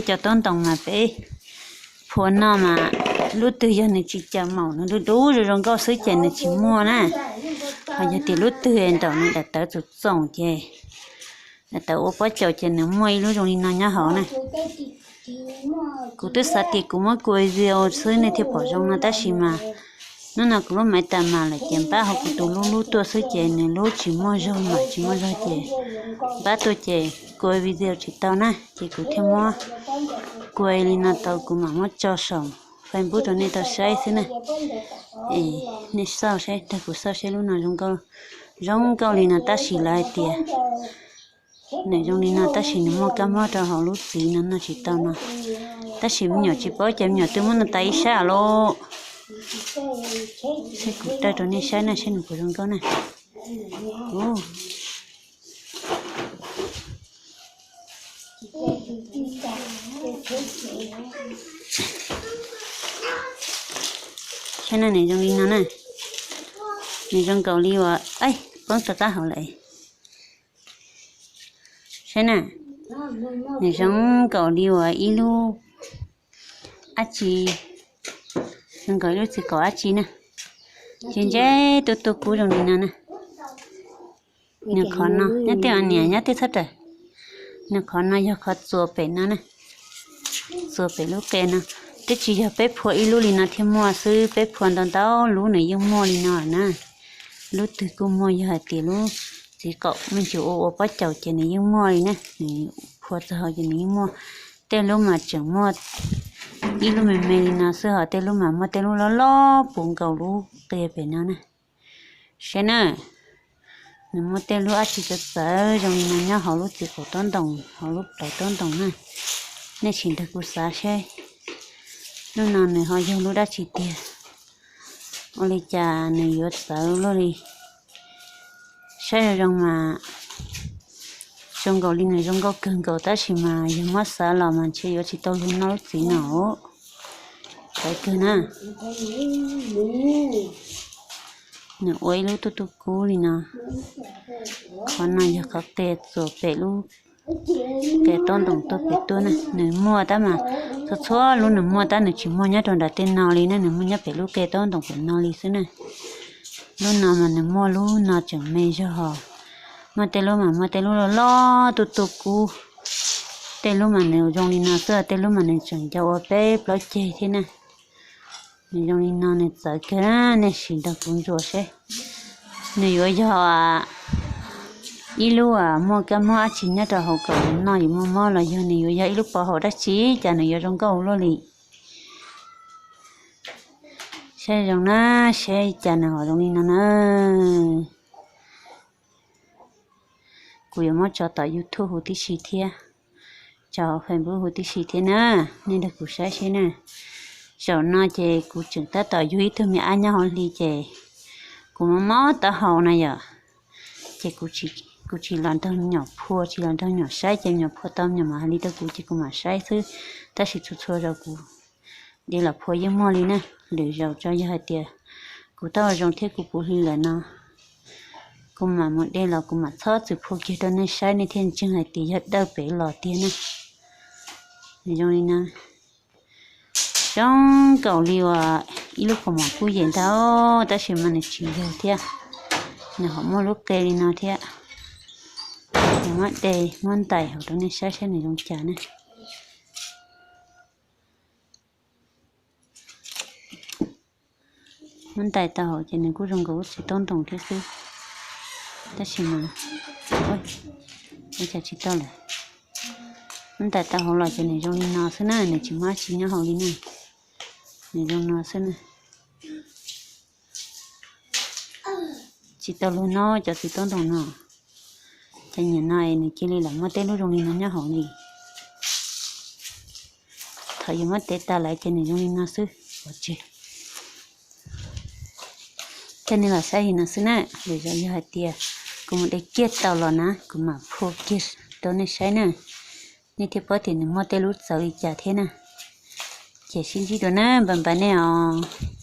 Cov taub ntoos mas peb phua noj mas lub twg yog nws tsis cam maum, nws dub dub zoo zoo nkauj xwb ces nws tsis muaj na. Ho yog tias lub twg nraum nws daim tawv txoom txoom ces daim tawv ua pob caus ces nws muaj ib lub zoo li no nyob hauv na. Kuv twb xav tias kuv muab kua video xwb nej thiaj pom zoo no tab sis mas hnub no kuv lub maiv tas mas lawm ces npab hauv kuv tus lub lub tuaj xwb ces nws lub tsis muaj zog mam tsis muaj zog ces npab tuaj ces kua video tsis tau na ces kuv thiaj muab kua li no tau kuv mam muab tso saum Facebook rau nej tau saib xwb na. Es nej xauj saib, tag kuv xauj saib lub no zoo nkauj li no tab sis lawv hais tias nws zoo li no tab sis nws muaj kab mob rau hauv lub txiv no noj tsis tau no. Tab sis me nyuam tsis paub ces me nyuam twb muab noj tas ib sab lawm. Saib kuv taw rau nej saib na, saib nws puas zoo nkauj na. Saib na, nws zoo li no na. Nws zoo nkaus li uas, poob rov qab hauv lawm. Saib na, nws zoo nkaus li uas ib lub dab tsi, zoo nkaus ib lub txiv kaum dab tsi na. Ntse ntse, tu tu kub zoo li no na. Nws qhov no nyob tej niam nyob tej txhob rawm. Nws qhov no yog qhov txuas pem no na, txuas pem lub qe no. Twb tsis yog peb phua ib lub li no thiaj muaj xwb, peb phua ntau ntau lub nws yeej muaj li no na. Lub twg kuj muaj, yog hais tias lub txiv kaum me ntsis ua ua pob caus ces nws yeej muaj li na, nws phua txog hauv ces nws yeej muaj. Tej lub mas tseem muaj ib lub me me li no xwb, ho tej lub mas muaj tej lub loj loj puv nkaus lub qe pem no na. Saib na, nws muaj tej lub dab tsi txawv txawv zoo li no nyob hauv lub txiv qaum taub ntoos, hauv lub plawv taub ntoos na. Nej sim nrog kuv xav saib, lub no nws ho yog lub dab tsi tiag? Ua li cas nws yuav txawv luaj li? Saib zoo zoo mas zoo nkaus li nws zoo nkauj kawg nkaus tab sis mas yog muab xav los mas ntshe yuav tsis tau luag noj lub txiv no. Txawv kawg na. Nws ua ib lub tuj tuj kub li no. Qhov no yog qhov qe txuas pem lub qe taub ntoos tuaj pem tuaj na. Nws muaj tab mas txhua txhua lub nws muaj tab nws tsis muaj nyob rau nram tej no li na, nws muaj nyob pem lub qe taub ntoos pem no li xwb na. Lub no mas nws muaj lub no tseem me zog hos, muaj tej lub mas muaj tej lub loj loj tuj tuj kub. Tej lub mas nws zoo li no xwb, tej lub mas nws tseem nco ua peb plaub ceg thiab na. Nws zoo li no nws txawv kawg, nej sim nrog kuv ntsuas seb nws yuav yog ib lub muaj kab mob dab tsi nyob rau hauv kom nws noj yus muaj mob los yog nws yuav yog ib lub pov haum dab tsi cas nws yuav zoo nkauj luaj li. Saib zoo na, saib cas nws ho zoo li no na. Kuv yuav muab tso tom YouTube huv tib si thiab, tso Facebook huv tib si thiab na. Nej nrog kuv saib seb na. Zaum no ces kuv tseem tab tom yug ib tug me ab nyob hauv hli ces kuv mob mob taub hau na yom. Ces kuv tsis los nrog me nyuam phua, tsis los nrog me nyuam saib ces me nyuam phua tau me nyuam mam hais li rau kuv ces kuv mam saib xwb. Tab sis txhua txhua zaus kuv de los phua yeej muaj li na. Lwm zaus tso yog hais tias kuv taub hau zoo thiab kuv puv hli lawm no, kuv mam mus de los kuv mam txhob txwm phua kiag rau nej saib nej thiaj ntseeg hais tias yog dawj pem los tiag na. Nws zoo li no, zoo nkaus li uas ib lub kaus mom kuj yem ntag tab sis mas nws tsis yog thiab. Nws ho muaj lub qe li no thiab. Nws muab de muab ntais hauv rau nej saib saib nws zoo cas na. Muab ntais tau hauv ces nws kuj zoo nkaus lub txiv taub ntoos thiab xwb. Tab sis mas ua cas tsis tau lawm. Muab ntais tau hauv los ces nws zoo li no xwb na, nws tsis muaj dab tsi nyob hauv li na. Nws zoo no xwb na. Tsis tau luag noj cov txiv taub ntoos no. Cov niam no es nws cia li lam muaj tej lub zoo li no nyob hauv li. Thaum yus muab tev tas lawm ces nws zoo li no xwb, pov tseg. Thiab nej los saib li no xwb na, lwm zaus yog hais tias kuv mus de kiag tau los na kuv mam phua kiag rau nej saib na. Nej thiaj paub tias nws muaj tej lub txawv li cas thiab na. Ces sib ntsib dua na, npam npam nej os.